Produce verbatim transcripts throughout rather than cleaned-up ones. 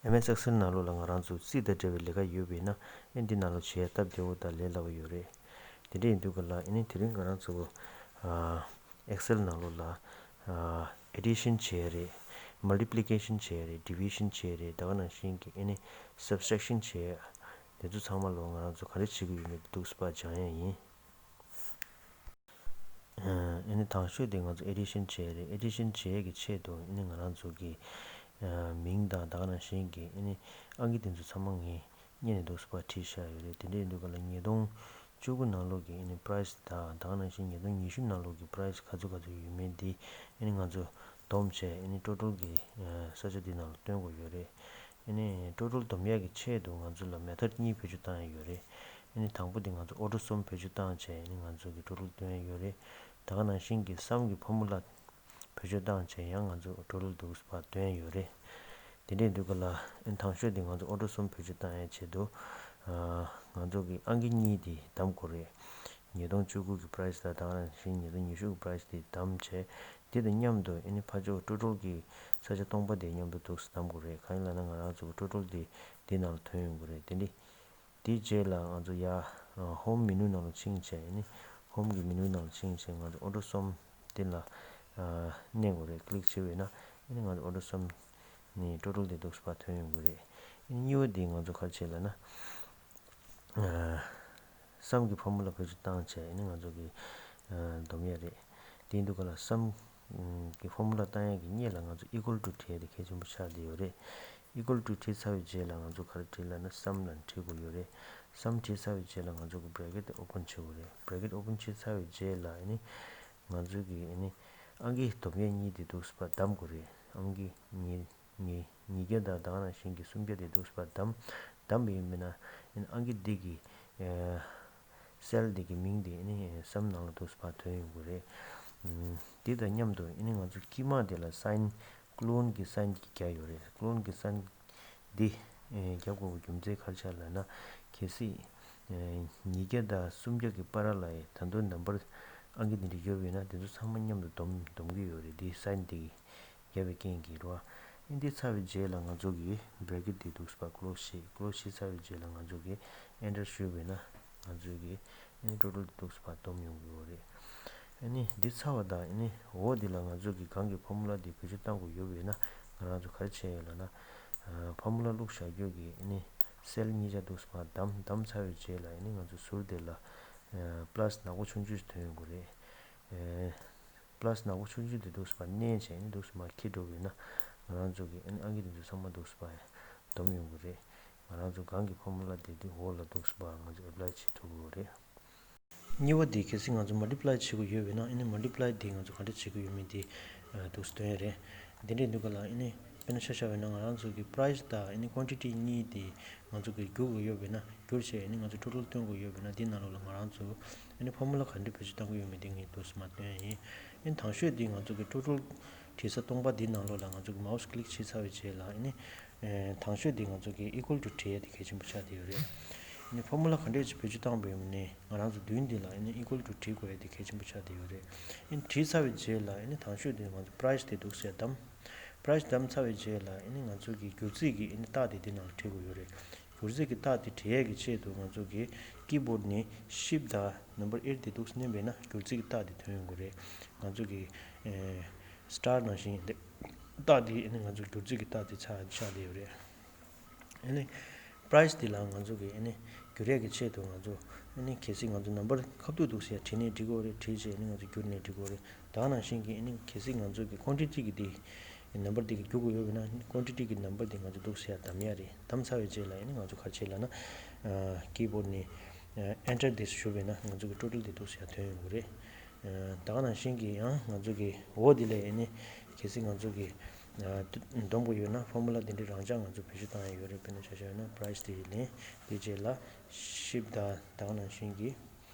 ཨེམ་ཨེས་ཨེག་སེལ་ནང་ལོགས་ལ་ང་རང་ཚོ་རྩིས་དང་འབྲེལ་བའི་ལས་ཀ་ཡོད་པས་ན་ཨེ་འདི་ནང་ལོགས་བྱེད་ཡ་སྟབས་བདེ་བོ་དང་ལས་སླ་བོ་ཡོད་རེད། དེ་འདྲ་ཡིན་དུས་ག་ལ་ཨེ་ནི་དེ་རིང་ང་རང་ཚོ་ཨེག་སེལ་ནང་ལོགས་ལ་ཨེ་ཌི་ཤན་བྱེད་ཡ་རེད། མལ་ཊི་པི་ལི་ཀེ་ཤན་བྱེད་ཡ་རེད། ཌི་བི་ཤན་བྱེད་ཡ་རེད། ད་ག་ནང་བཞིན་གྱི་ཨེ་ནི་སབ་ཊྲེག་ཤན་བྱེད་ཡ། དེ་ཚོ་ཚང་མ་ལོ་ང་རང་ཚོ་ག་རེ་བྱེད་ཀྱི་ཡོད་མེད་འདུག་སེ་ཕར་སྦྱང་ཡ་ཡིན། ཨ་ནི་དང་ཤོས་དེ་ང་ཚོ་ཨེ་ཌི་ཤན་བྱེད་ཡ་རེད། ཨེ་ཌི་ཤན་བྱེད་ཡ་གི་ཆེད་དུ་ཨ་ནི་ང་རང་ཚོ་གི་ཨ་མིང་དང་ད་ག་ནང་བཞིན་གྱི་ཨ་ནི་ཨང་ཀི་དེ་ཚོ་ཚང་མ་ངས་སྔོན་ནས་འདུག་སེ་ཕར་བྲིས་བཞག་ཡོད་རེད། དེ་འདྲ་ཡིན་དུས་ག་ལ་ཉིས་སྟོང་བཅུ་དགུ་ནང་ལོགས་ཀྱི་ཨ་ནི་པ་རའེ་སི་དང་ད་ག་ནང་བཞིན་ཉིས་སྟོང་ཉི་ཤུ་ནང་ལོགས་ཀྱི་པ་རའེ་སི་ག་ཚོད་ག་ཚོད་ཡོད་མེད་འདི་ཨ་ནི་ང་ཚོ་བསྡོམས་བྱས་ཨ་ནི་ཊོ་ཊལ་གྱི་ས་ཆ་འདི་ནང་ལ་སྟོན་དགོས་ཡོད་རེད། ཨ་ནི་ཊོ་ཊལ་སྡོམ་ཡག་གི་ཆེད་དུ་ང་ཚོ་ལ་མེ་ཐོཌ་གཉིས་བེད་སྤྱོད་བཏང་ཡ་ཡོད་རེད། ཨ་ནི་དང་པོ་དེ་ང་ཚོ་ཨོ་ཊོ་སམ་བེད་སྤྱོད་བཏང་བྱས་ཨ་ནི་ང་ཚོ་གི་ཊོ་ཊལ་སྟོན་ཡ་ཡོད་རེད། ད་ག་ནང་བཞིན་གྱི་སམ་གྱི་ཕོར་མུ་ལ་བེད་སྤྱོད་བཏང་བྱས་ཡང་ང་ཚོ་ཊོ་ཊལ་འདུག་སེ་ཕར་སྟོན་ཡ་ཡོད་རེད། དེ་འདྲའི་དུས་ག་ལ་ཨ་ནི་དང་ཤོས་དེ་ང་ཚོ་ཨོ་ཊོ་སམ་བེད་སྤྱོད་བཏང་ཡ་ཆེད་དུ་ཨ་ང་ཚོ་གི་ཨང་ཀི་གཉིས་དེ་བསྡོམ་དགོས་རེད། ཉིས་སྟོང་བཅུ་དགུ་གི་པ་རའེ་སི་དང་ད་ག་ནང་བཞིན་ཉིས་སྟོང་ཉི་ཤུ་གི་པ་རའེ་སི་དེ་བསྡོམས་བྱས། དེ་དང་མཉམ་དུ་ཨ་ནི་ཕར་ཕྱོགས་ཊོ་ཊལ་གྱི་ས་ཆ་སྟོང་པ་དེ་མཉམ་དུ་འདུག་སེ་བསྡོམ་དགོས་རེད། གང་ཡིན་ལབ་ན་ང་རང་ཚོ་གི་ཊོ་ཊལ་དེ་འདི་ནང་ལ་ཐོན་ཡོང་གི་རེད། དེ་འདི་དེའི་རྗེས་ལ་ང་ཚོ་ཡ་ཧོམ་མེ་ནུ་ནང་ལ་ཕྱིན་བྱས་ཨ་ནི་ཧོམ་གྱི་མེ་ནུ་ནང་ལ་ཕྱིན་བྱས་ང་ཚོ་ཨོ་ཊོ་སམ་དེ་ལ་མནན་དགོས་རེད། ཀི་ལིག་བྱས་པས་ན་ཨ་ནི་ང་ཚོ་ཨོ་ཊོ་སམ་ནི་ཊོ་ཊལ་དེ་འདུག་སེ་ཕར་ཐོན་ཡོང་གི་རེད། ཨ་ནི་གཉིས་པ་དེ་ང་ཚོ་ག་རེ་བྱེད་ལབ་ན། ཨ་སམ་གྱི་ཕོར་མུ་ལ་བེད་སྤྱོད་བཏང་བྱས་ཨ་ནི་ང་ཚོ་གི་ཨ་སྡོམ་ཡ་རེད། དེ་ཡིན་དུས་ག་ལ་སམ་གྱི་ཕོར་མུ་ལ་བཏང་ཡ་གི་སྔོན་ལ་ང་ཚོ་ཨི་ཀུལ་ཊུ་བྲིས་ཡ་དེ་གལ་ཆེན་པོ་ཆགས་བསྡད་ཡོད་རེད། ཨི་ཀུལ་ཊུ་བྲིས་ཚར་བའི་རྗེས་ལ་ང་ཚོ་ག་རེ་བྲིས་ལབ་ན་སམ་ལབ་བྲིས་དགོས་ཡོད་རེད། སམ་བྲིས་ཚར་བའི་རྗེས་ལ་ང་ཚོ་གི་བྷེ་རེ་ཀེཊ་དེ་ཨོ་པན་བྱེད་དགོས་རེད། བྷེ་རེ་ཀེཊ་ཨོ་པན་བྱས་ཚར་བའི་རྗེས་ལ་ཨ་ནི་ང་ཚོ་གི་ཨ་ནི་ཨང་ཀི་སྡོམ་ཡ་གཉིས་དེ་འདུག་སེ་ཕར་བསྡོམ་དགོས་རེད། ཨང་ཀི་གཉིས། ཉིས་ཉིས་བརྒྱ་དང་ད་ག་ནང་བཞིན་གྱི་སུམ་བརྒྱ་དེ་འདུག་སེ་ཕར་བསྡོམས། བསྡོམས་པ་ཡིན་པས་ན་ཨ་ནི་ཨང་ཀི་འདི་གི་ཨ་སེལ་འདི་གི་མིང་དེ་ཨ་ནི་སམ་ནང་ལ་འདུག་སེ་ཕར་ཐོན་ཡོང་གི་རེད། ཨམ་འདི་དང་མཉམ་དུ་ཨ་ནི་ང་ཚོ་དཀྱིལ་མ་དེ་ལ་སའིན། ཀི་ལོན་གྱི་སའིན་གྱི་རྒྱག་ཡོད་རེད། ཀི་ལོན་གྱི་སའིན་འདི་ཨ་རྒྱག་དགོས་པའི་རྒྱུ་མཚན་ག་རེ་ཆགས་ལབ་ན། གལ་སྲིད་ཨ་ཉིས་བརྒྱ་དང་སུམ་བརྒྱ་གི་བར་ལ་ད་དུང་ནམ་བར་ཨང་ཀི་འདི་འདྲ་ཡོད་པས་ན་དེ་ཚོ་ཚང་མ་མཉམ་དུ་བསྡོམས་བསྡོམས་ཀྱི་ཡོད་རེད། འདི་སའིན་འདི་གི་བརྒྱབ་པའི་རྐྱེན་གྱིས་རེད་བ། ཨ་འདི་ཚར་བའི་རྗེས་ལ་ང་ཚོ་གི་བྷེ་རེ་ཀེཊ་འདི་འདུག་སེ་ཕར་ཀི་ལོ་སི་བྱེད། ཀི་ལོ་སི་བྱས་ཚར་བའི་རྗེས་ལ་ང་ཚོ་གི་ཨེན་ཊར་གཞུས་པས་ན་ང་ཚོ་གི་ཨ་ནི་ཊོ་ཊལ་འདུག་སེ་ཕར་བསྡོམས་ཡོང་གི་ཡོད་རེད། ཨ་ནི་འདི་ཚར་བ་དང་ཨ་ནི་འོག་འདི་ལ་ང་ཚོ་གི་གང་གི་ཕོར་མུ་ལ་འདི་བེད་སྤྱོད་བཏང་དགོས་ཡོད་པས་ན་ང་རང་ཚོ་ག་རེ་བྱས་ཡོད་ལབ་ན། ཨ་ཕོར་མུ་ལ་བླུགས་བཞག་རྒྱུ་གི་ཨ་ནི་སེལ་གཉིས་ཆ་འདུག་སེ་ཕར་བསྡོམས། བསྡོམས་ཚར་བའི་རྗེས་ལ་ཨ་ནི་ང་ཚོ་ཟུར་དེ་ལ་ཨ་པ་ལ་སི་ནག་པོ་ཆུང་ཆུང་ཞིག་ཐོན་ཡོང་གི་རེད། ཨ་པ་ལ་སི་ནག་པོ་ཆུང་ཆུང་དེ་འདུག་སེ་ཕར་མནན་བྱས་ཨ་ནི་འདུག་སེ་མར་འཁྱེར་འགྲོ་བས་ན་ང་རང་ཚོ་གི་ཨ་ནི་ཨང་ཀི་དེ་ཚོ་ཚང་མ་འདུག་སེ་ཕར་བསྡོམས་ཡོང་གི་རེད། ང་རང་ཚོ་གང་གི་ཕོར་མུ་ལ་དེ་དེ་འོག་ལ་འདུག་སེ་ཕར་ང་ཚོ་ཨེབ་ལའི་བྱེད་ཐུབ་ཀྱི་ཡོད་རེད། གཉིས་པ་དེ་གལ་སྲིད་ང་ཚོ་མལ་ཊི་པ་ལའི་བྱེད་དགོས་ཡོད་པས་ན་ཨ་ནི་མལ་ཊི་པ་ལའི་དེ་ང་ཚོ་ག་འདྲ་བྱེད་དགོས་ཡོད་མེད་དེ་ཨ་འདུག་སེ་སྟོན་ཡ་རེད། དེ་འདྲས་འདུག་ག་ལ་ཨ་ནི་དཔེར་ན་ཆ་བཞག་པ་ཡིན་ན་ང་རང་ཚོ་གི་པ་རའེ་སི་དང་ཨ་ནི་ཀོན་ཊི་ཊི་གཉིས་དེ་ང་ཚོ་གི་བསྒྱུར་དགོས་ཡོད་པས་ན་བསྒྱུར་བྱས་ཨ་ནི་ང་ཚོ་ཊོ་ཊལ་སྟོན་དགོས་ཡོད་པས་ན་དེ་ནང་ལོགས་ལ་ང་རང་ཚོ་ཨ་ནི་ཕོར་མུ་ལ་ག་འདྲས་བེད་སྤྱོད་གཏང་དགོས་ཡོད་མེད་དེ་ངས་འདུག་སེ་མར་སྟོན་ཡ་ཡིན། ཨ་ནི་དང་ཤོས་དེ་ང་ཚོ་གི་ཊོ་ཊལ་བྲིས་ས་སྟོང་པ་འདི་ནང་ལོགས་ལ་ང་ཚོ་གི་མའོ་སི་ཀི་ལིག་བྱས་ཚར་བའི་རྗེས་ལ་ཨ་ནི་ཨེ་དང་ཤོས་དེ་ང་ཚོ་གི་ཨི་ཀུལ་ཊུ་བྲིས་ཡ་དེ་གལ་ཆེན་པོ་ཆགས་བསྡད་ཡོད་རེད། ཨ་ནི་ཕོར་མུ་ལ་ག་འདྲས་ཅིག་བེད་སྤྱོད་བཏང་པ་ཡིན་ནའི་ང་རང་ཚོ་མདུན་འདི་ལ་ཨ་ནི་ཨི་ཀུལ་ཊུ་བྲིས་དགོས་ཡ་དེ་གལ་ཆེན་པོ་ཆགས་བསྡད་ཡོད་རེད། ཨ་ནི་བྲིས་ཚར་བའི་རྗེས་ལ་ཨ་ནི་དང་ཤོས་དེ་ང་ཚོ་པ་རའེ་སི་དེ་འདུག་སེ་བསྡོམས། པ་རའེ་སི་བསྡོམས་ཚར་བའི་རྗེས་ལ་ཨ་ནི་ང་ཚོ་གི་བསྒྱུར་རྩིས་ཀྱི་ཨ་ནི་རྟགས་དེ་འདི་ནང་ལ་བྲིས་དགོས་ཡོད་རེད། བསྒྱུར་རྩིས་ཀྱི་རྟགས་དེ་བྲིས་ཡས་ཀྱི་ཆེད་དུ་ང་ཚོ་གི་ཀི་བོཌ་ནས་ཤིཕ་དང་ནམ་བར་ཨེཊ་དེ་འདུག་སེ་མནན་པས་ན་བསྒྱུར་རྩིས་ཀྱི་རྟགས་དེ་ཐོན་ཡོང་གི་རེད། ང་ཚོ་གི་ཨེ་སི་ཊར་ནང་བཞིན་དེ་རྟགས་དེ་ཨ་ནི་ང་ཚོ་བསྒྱུར་རྩིས་ཀྱི་རྟགས་དེ་ཆགས་ཆགས་བསྡད་ཡོད་རེད། ཨ་ནི་པ་རའེ་སི་དེ་ལ་ང་ཚོ་གི་ཨ་ནི་བསྒྱུར་ཡས་ཀྱི་ཆེད་དུ་ང་ཚོ་ཨ་ནི་གལ་སྲིད་ང་ཚོ་ནམ་བར་ཁ་ཐུག་འདུག་སེ་བྲིས་ནས་འབྲི་དགོས་རེད། བྲིས་རྗེས་ཨ་ནི་ང་ཚོ་བསྒྱུར་ནས་འབྲི་དགོས་རེད། ད་ག་ནང་བཞིན་གྱི་ཨ་ནི་གལ་སྲིད་ང་ཚོ་གི་ཀོན་ཊི་ཊི་གི་དེ་ནམ་བར་དེ་གི་བསྒྱུར་དགོས་ཡོད་པ་ན་ཀོན་ཊི་ཊི་གི་ནམ་བར་དེ་ང་ཚོ་འདུག་སེ་བསྡོམས་ཡ་རེད། བསྡོམས་ཚར་བའི་རྗེས་ལ་ཨ་ནི་ང་ཚོ་ག་རེ་བྱེད་ལབ་ན་ཨ་ཀི་བོཌ་ནས་ཨ་ཨེན་ཊར་དེ་གཞུ་བས་ན་ང་ཚོ་གི་ཊོ་ཊལ་དེ་འདུག་སེ་ཐོན་ཡོང་གི་རེད། ཨ་ད་ག་ནང་བཞིན་གྱི་ཡང་ང་ཚོ་གི་འོག་དེ་ལ་ཨ་ནི་གལ་སྲིད་ང་ཚོ་གི་ཨ་བསྡོམས་དགོས་ཡོད་ན་ཕོར་མུ་ལ་དེ་འདྲའི་རང་འཇགས་ང་ཚོ་བེད་སྤྱོད་བཏང་ཡ་ཡོད་རེད། དཔེར་ན་ཆ་བཞག་ན་པ་རའེ་སི་དེ་ལེན། དེ་རྗེས་ལ་ཤིཕ་དང་ད་ག་ནང་བཞིན་གྱི་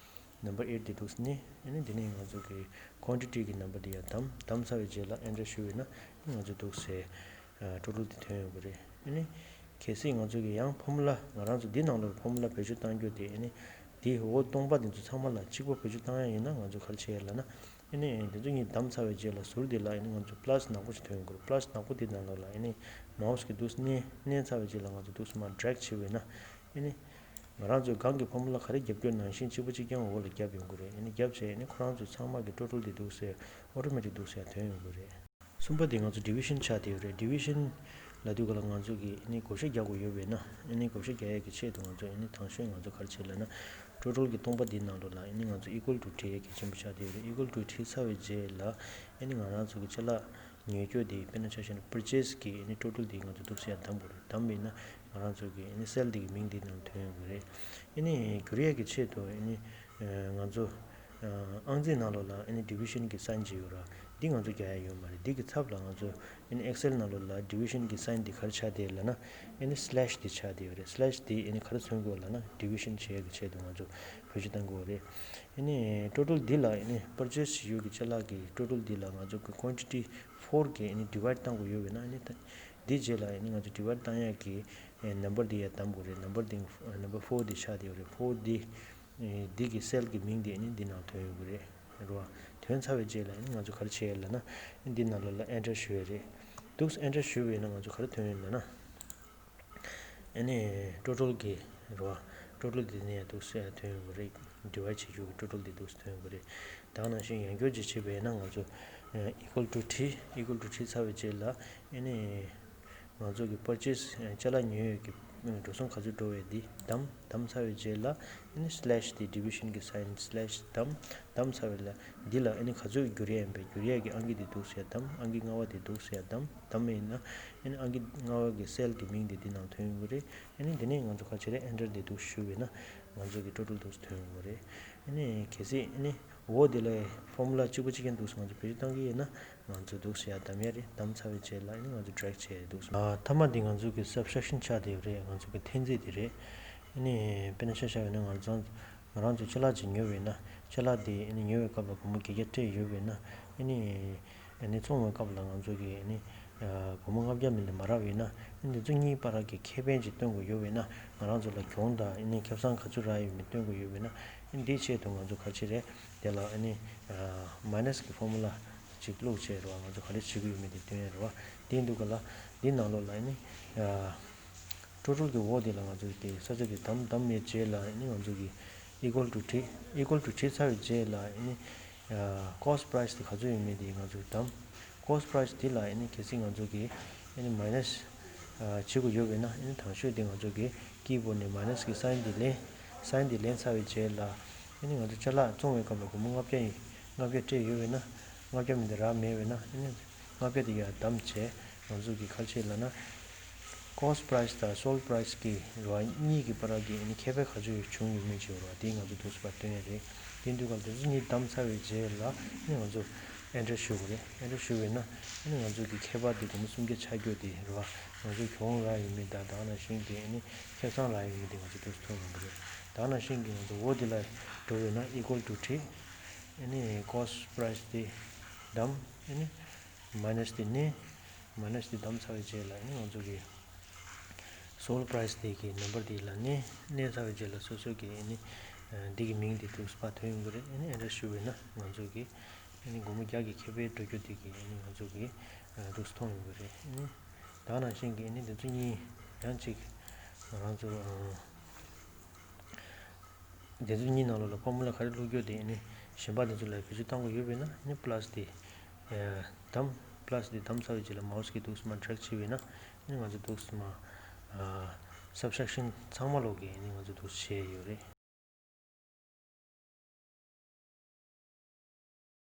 ནམ་བར་ཨེཊ་དེ་འདུག་སེ་ནི། ཨ་ནི་དེ་ནས་ང་ཚོ་གི་ཀོན་ཊི་ཊི་གི་ནམ་བར་དེ་ཡར་བསྡོམས། བསྡོམས་ཚར་བའི་རྗེས་ལ་ཨེན་ཊར་གཞུ་བས་ན་ང་ཚོ་འདུག་སེ་ཨ་ཊོ་ཊལ་དེ་ཐོན་ཡོང་གི་རེད། ཨ་ནི་གལ་སྲིད་ང་ཚོ་གི་ཡང་ཕོར་མུ་ལ་ང་རང་ཚོ་འདི་ནང་ལོགས་ཕོར་མུ་ལ་བེད་སྤྱོད་གཏང་རྒྱུ་དེ་ཨ་ནི་འདི་འོག་སྟོང་པ་དེ་ཚོ་ཚང་མ་ལ་གཅིག་པ་བེད་སྤྱོད་གཏང་ཡ་ཡིན་ན་ང་ཚོ་ག་རེ་བྱེད་ཡ་ལབ་ན་ ཨ་ནི་དེ་ཚོ་གཉིས་བདམས་ཚར་བའི་རྗེས་ལ་ཟུར་དེ་ལ་ཨ་ནི་ང་ཚོ་པ་ལ་སི་ནག་པོ་ཞིག་ཐོན་ཡོང་གི་རེད། པ་ལ་སི་ནག་པོ་དེ་ནང་ལོགས་ལ་ཨ་ནི་མའོ་སི་གིས་འདུག་སེ་མནན་མནན་ཚར་བའི་རྗེས་ལ་ང་ཚོ་འདུག་སེ་མར་ཌི་རེག་བྱས་པ་ཡིན་ན། ཨ་ནི་ང་རང་ཚོས་གོང་གི་ཕོར་མུ་ལ་ག་རེ་རྒྱབ་རྒྱུ་ནང་བཞིན་གཅིག་པ་གཅིག་རྐྱང་འོག་ལ་རྒྱབ་ཡོང་གི་རེད། ཨ་ནི་རྒྱབ་བྱས་ཨ་ནི་ཁོ་རང་ཚོ་ཚང་མ་གི་ཊོ་ཊལ་དེ་འདུག་སེ་ཨོ་ཊོ་མེ་ཊིག་འདུག་སེ་ཐོན་ཡོང་གི་རེད། གསུམ་པ་དེ་ང་ཚོ་ཌི་བི་ཤན་ཆགས་བསྡད་ཡོད་རེད། ཌི་བི་ཤན་ལབ་དུས་ག་ལ་ང་ཚོ་གིས་ཨ་ནི་བགོ་བཤའ་རྒྱག་དགོས་ཡོད་པས་ན། ཨ་ནི་བགོ་བཤའ་རྒྱག་ཡས་ཀྱི་ཆེད་དུ་ང་ཚོ་ཨ་ནི་དང་ཤོས་ང་ཚོ་ག་རེ་བྱེད་ལབ་ན། ཊོ་ཊལ་གྱི་སྟོང་པ་འདིའི་ནང་ལོགས་ལ་ཨ་ནི་ང་ཚོ་ཨི་ཀུ་ལ་ཊུ་བྲིས་ཡས་གལ་ཆེན་པོ་ཆགས་བསྡད་ཡོད་རེད། ཨི་ཀུ་ལ་ཊུ་བྲིས་ཚར་བའི་རྗེས་ལ་ཨ་ནི་ང་རང་ཚོ་གི་ཅ་ལག་ཉོ་རྒྱུ་དེ་དཔེར་ན་ཆ་བཞག་ན་པར་ཆེ་སི་གི་ཨ་ནི་ཊོ་ཊལ་དེ་ང་ཚོ་འདུག་སེ་ཡར་བདམས་དགོས་རེད། བདམས་པས་ན་ང་རང་ཚོ་གི་ཨ་ནི་སེལ་དེ་གི་མིང་དེ་ནང་ཐོན་ཡོང་གི་རེད། ཨ་ནི་བསྒྱུར་ཡས་ཀྱི་ཆེད་དུ་ཨ་ནི་ང་ཚོ་ཨང་རྩིས་ནང་ལོགས་ལ་ཨ་ནི་ཌི་བི་ཤན་གྱི་སའིན་ཅིག་ཡོད་ར། འདི་ང་ཚོ་རྒྱག་ཡ་ཡོད་མ་རེད། འདི་གི་ཚབ་ལ་ང་ཚོ་ཨ་ནི་ཨེག་སེལ་ནང་ལོགས་ལ་ཌི་བི་ཤན་གྱི་སའིན་འདི་ག་རེ་ཆགས་བསྡད་ལབ་ན། ཨ་ནི་སི་ལེཤ་འདི་ཆགས་བསྡད་ཡོད་རེད། སི་ལེཤ་འདི་ཨ་ནི་ག་རེ་མཚོན་གྱི་ཡོད་ལབ་ན་ཌི་བི་ཤན་བྱེད་ཡ་གི་ཆེད་དུ་ང་ཚོ་བེད་སྤྱོད་གཏང་གི་ཡོད་རེད། ཨ་ནི་ཊོ་ཊལ་འདི་ལ་ཨ་ནི་པར་ཆེ་སི་བྱེད་ཡུལ་གྱི་ཅ་ལག་གི་ཊོ་ཊལ་འདི་ལ་ང་ཚོ་གི་ཀོན་ཊི་ཊི་ཕོར་གྱིས་ཨ་ནི་ཌི་ཝའིཌ་གཏང་དགོས་ཡོད་པས་ན། ཨ་ནི་ད་འདི་རྗེས་ལ་ཨ་ནི་ང་ཚོ་ཌི་ཝའིཌ་གཏང་ཡ་གི་ནམ་བར་འདི་ཡར་བདམས་དགོས་རེད། ནམ་བར་འདི་ནམ་བར་ཕོར་འདི་ཆགས་བསྡད་ཡོད་རེད། ཕོར་འདི། ཨེ་འདི་གི་སེལ་གྱི་མིང་དེ་ནི་འདི་ནང་ཐོན་ཡོང་གི་རེད། རེད་བ། ཐོན་ཚར་བའི་རྗེས་ལ་ནི་ང་ཚོ་ག་རེ་བྱེད་ཡ་ལབ་ན། འདི་ནང་ལོགས་ལ་ཨེན་ཊར་ཞུ་ཡ་རེད། འདུག་སེ་ཨེན་ཊར་ཞུས་པ་ཡིན་ན་ང་ཚོ་ག་རེ་ཐོན་ཡོང་ལབ་ན། ཨ་ནི་ཊོ་ཊལ་གྱི་རེད་བ། ཊོ་ཊལ་དེ་ནས་འདུག་སེ་ཐོན་ཡོང་གི་རེད། ཌི་ཝའིཌ་བྱེད་རྒྱུ་གི་ཊོ་ཊལ་དེ་འདུག་སེ་ཐོན་ཡོང་གི་རེད། ད་ག་ནང་བཞིན་ཡང་བསྐྱར་ཅིག་བྱས་པ་ཡིན་ན་ང་ཚོ་ཨི་ཀུ་ལ་ཊུ་བྲིས། ཨི་ཀུ་ལ་ཊུ་བྲིས་ཚར་བའི་རྗེས་ལ་ཨ་ནི། ང་ཚོ་གི་པར་ཆེ་སི་ཅ་ལག་ཉོ་ཡས་ཀྱི་འགྲོ་སོང་ག་ཚོད་འགྲོ་བའི་འདི་བདམས། བདམས་ཚར་བའི་རྗེས་ལ་ཨ་ནི་སི་ལེཤ་དེ་ཌི་བི་ཤན་གྱི་སའིན་སི་ལེཤ་བདམས། བདམས་ཚར་བའི་ལ་འདི་ལ་ཨ་ནི་ག་ཚོད་བསྒྱུར་ཡས་ཡིན་པས་བསྒྱུར་ཡས་ཀྱི་ཨང་ཀི་དེ་འདུག་སེ་བདམས། ཨང་ཀི་ལྔ་པ་དེ་འདུག་སེ་བདམས། བདམས་པ་ཡིན་ན་ཨ་ནི་ཨང་ཀི་ལྔ་པ་གི་སེལ་གྱི་མིང་དེ་འདི་ནང་ཐོན་ཡོང་གི་རེད། ཨ་ནི་འདི་ནས་ང་ཚོ་ག་རེ་བྱེད་རེད། ཨེན་ཊར་དེ་འདུག་ཞུས་པས་ན་ང་ཚོ་གི་ཊོ་ཊལ་འདུག་སེ་ཐོན་ཡོང་གི་རེད། ཨ་ནི་གལ་སྲིད་ཨ་ནི། འོ་དེ་ལ་ཕོར་མུ་ལ་གཅིག་པ་གཅིག་རྐྱང་འདུག་སེ་ང་ཚོ་བེད་སྤྱོད་གཏང་གི་ཡོད་ན་ང་ཚོ་འདུག་སེ་ཡར་བདམས་ཡ་རེད། བདམས་ཚར་བའི་རྗེས་ལ་ཨ་ནི་ང་ཚོ་ཌི་རེག་བྱས་འདུག་སེ། ཨ་མཐའ་མ་དེ་ང་ཚོ་གི་སབ་ཊེག་ཤན་ཆགས་བསྡད་ཡོད་རེད། ང་ཚོ་གི་འཐེན་རྩིས་དེ་རེད། ཨ་ནི་དཔེར་ན་ཆ་བཞག་ཡོད་ན་ང་ཚོ་ང་རང་ཚོ་ཅ་ལག་ཅིག་ཉོས་པ་ཡིན་ན་ཅ་ལག་དེ་ཨ་ནི་ཉོ་བའི་སྐབས་ལ་སྒོར་མོ་བརྒྱད་བརྒྱ་སྤྲད་ཡོད་པ་ཡིན་ན། ཨ་ནི་ཨ་ནི་བཙོང་བའི་སྐབས་ལ་ང་ཚོ་གི་ཨ་ནི་སྒོར་མོ་ལྔ་བརྒྱ་མིན་ལས་མ་རག་པ་ཡིན་ན། ཨ་ནི་འདི་ཚོ་གཉིས་བར་གྱི་ཁེ་ཕན་ཅིག་སྟོན་དགོས་ཡོད་པ་ཡིན་ན། ང་རང་ཚོ་ལ་གྱོང་དང་ཨ་ནི་ཁེ་བཟང་ག་ཚོད་རག་ཡོད་མེད་སྟོན་དགོས་ཡོད་པ་ཡིན་ན། ཨ་ནི་འདིའི་ཆེད་དུ་ང་ཚོ་ག་རེ་བྱེད་རེད། དེ་ལ་ཨ་ནི་མའི་ནས་ཀྱི་ཕོར་མུ་ལ་ཅིག་བླུགས་བྱས་རེད་བ། ང་ཚོ་ག་རེ་བྱེད་ཀྱི་ཡོད་མེད་དེ་སྟོན་ཡ་རེད་བ། དེ་འདུག་ག་ལ་འདི་ནང་ལོགས་ལ་ཨ་ནི་ཊོ་ཊལ་གྱི་འོག་དེ་ལ་ང་ཚོ་དེ་ས་ཆ་དེ་བདམས། བདམས་པའི་རྗེས་ལ་ཨ་ནི་ང་ཚོ་གི་ཨི་ཀུ་ལ་ཊུ་བྲིས། ཨི་ཀུ་ལ་ཊུ་བྲིས་ཚར་བའི་རྗེས་ལ་ཨ་ནི་ཀོ་སི་ཊི་པ་རའི་སི་དེ་ག་ཚོད་ཡོད་མེད་དེ་ང་ཚོ་བདམས། ཀོ་སི་ཊི་པ་རའི་སི་དེ་ལ་ཨ་ནི་གལ་སྲིད་ང་ཚོ་གི་ཨ་ནི་མའི་ནས་བྱེད་དགོས་ཡོད་པས་ན། ཨ་ནི་དང་ཤོས་དེ་ང་ཚོ་གི་ཀི་བོར་ཌི་ནས་མའི་ནས་ཀྱི་སའིན་དེ་ལེན། སའིན་དེ་ལེན་ཚར་བའི་རྗེས་ལ་ཨ་ནི་ང་ཚོ་ཅ་ལག་བཙོང་བའི་སྐབས་ལ་སྒོར་མོ་ལྔ་བརྒྱ་ཡིན། ལྔ་བརྒྱ་སྤྲད་ཡོད་པས་ན། ལྔ་བརྒྱ་མིན་དེ་རག་མེད་པས་ན། ཨ་ནི་ལྔ་བརྒྱ་དེ་ཡར་བདམས་བྱས། ང་ཚོ་གི་ག་རེ་བྱེད་ལབ་ན། ཀོ་སི་ཊི་པ་རའི་སི་དང་སོལ་ཌི་པ་རའི་སི་གི་རེད་བ། གཉིས་ཀྱི་བར་གྱི་ཨ་ནི་ཁེ་ཕན་ག་ཚོད་བྱུང་ཡོད་མེད་ཅིག་ཡོད་རེད་བ། དེ་ང་ཚོ་འདུག་སེ་ཕར་སྟོན་ཡ་རེད། དེ་འདུག་ག་ལ་དེ་ཚོ་གཉིས་བདམས་ཚར་བའི་རྗེས་ལ་ཨ་ནི་ང་ཚོ་ཨེན་ཊར་ཞུ་དགོས་རེད། ཨེན་ཊར་ཞུ་བས་ན་ཨ་ནི་ང་ཚོ་གི་ཁྱད་པར་དེ་སྒོར་མོ་སུམ་བརྒྱ་ཆགས་རྒྱུ་དེ་རེད་བ། ང་ཚོ་གྱོང་རག་ཡོད་མེད་དང་། ད་ག་ནང་བཞིན་གྱི་ཨ་ནི་ཁེ་བཟང་རག་ཡོད་མེད་དེ་ང་ཚོ་འདུག་སེ་མཐོང་ཡོང་གི་རེད། ད་ག་ནང་བཞིན་གྱི་ང་ཚོ་འོ་དེ་ལ་འགྲོ་བས་ན་ཨི་ཀུ་ལ་ཊུ་བྲིས། ཨ་ནི་ཀོ་སི་ཊི་པ་རའི་སི་དེ་བདམས། ཨ་ནི་མའི་ནས་དེ་མནན། མའི་ནས་དེ་བདམས་ཚར་བའི་རྗེས་ལ་ཨ་ནི་ང་ཚོ་གི་སོལ་ཌི་པ་རའི་སི་དེ་གི་ནམ་བར་དེ་ལ་མནན། མནན་ཚར་བའི་རྗེས་ལ་སོ་སོ་གི་ཨ་ནི་འདི་གི་མིང་དེ་འདུག་སེ་ཕར་ཐོན་ཡོང་གི་རེད། ཨ་ནི་ཨེན་ཊར་ཞུ་བས་ན་ང་ཚོ་གི་ཨ་ནི་སྒོར་མོ་བརྒྱ་གི་ཁེ་ཕན་འགྲོ་རྒྱུ་དེ་གི་ཨ་ནི་ང་ཚོ་གི་འདུག་སེ་མཐོང་ཡོང་གི་རེད། ཨ་ནི་ད་ག་ནང་བཞིན་གྱི་ཨ་ནི་འདི་ཚོ་གཉིས་ཡང་གཅིག་ང་རང་ཚོ་དེ་ཚོ་གཉིས་ནང་ལོགས་ལ་ཕོར་མུ་ལ་ག་རེ་བླུགས་རྒྱུ་དེ་ཨ་ནི་གཞན་པ་དེ་ཚོ་ལ་བེད་སྤྱོད་གཏང་དགོས་ཡོད་པས་ན། ཨ་ནི་པ་ལ་སི་དེ་བདམས། པ་ལ་སི་དེ་བདམས་ཚར་བའི་རྗེས་ལ་མའོ་སི་གིས་འདུག་སེ་མར་ཌི་རེག་བྱས་པས་ན། ཨ་ནི་ང་ཚོ་འདུག་སེ་མར་སབ་ཊེག་ཤན་ཚང་མ་ལོག་གི་ཨ་ནི་ང་ཚོ་འདུག་སེ་བྱས་ཡོད་རེད།